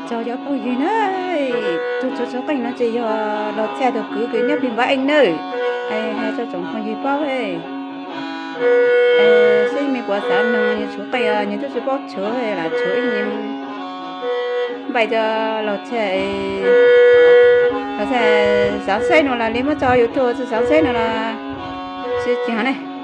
Tsaug cov phooj ywg na, tus tshuv tshuv qeej no ces yog Los Txhiaj tus kwv kws nyob pem Npab Eej nawb. Hais rau tsoom phooj ywg paub, seb me puas xav nug nws tshuv qeej, nws twb tsis paub tshuv, lam tshuv ib npaim rau Los Txhiaj, Los Txhiaj xav saib no los li muab tso YouTube, tsis xav saib no los tsis tsim ne.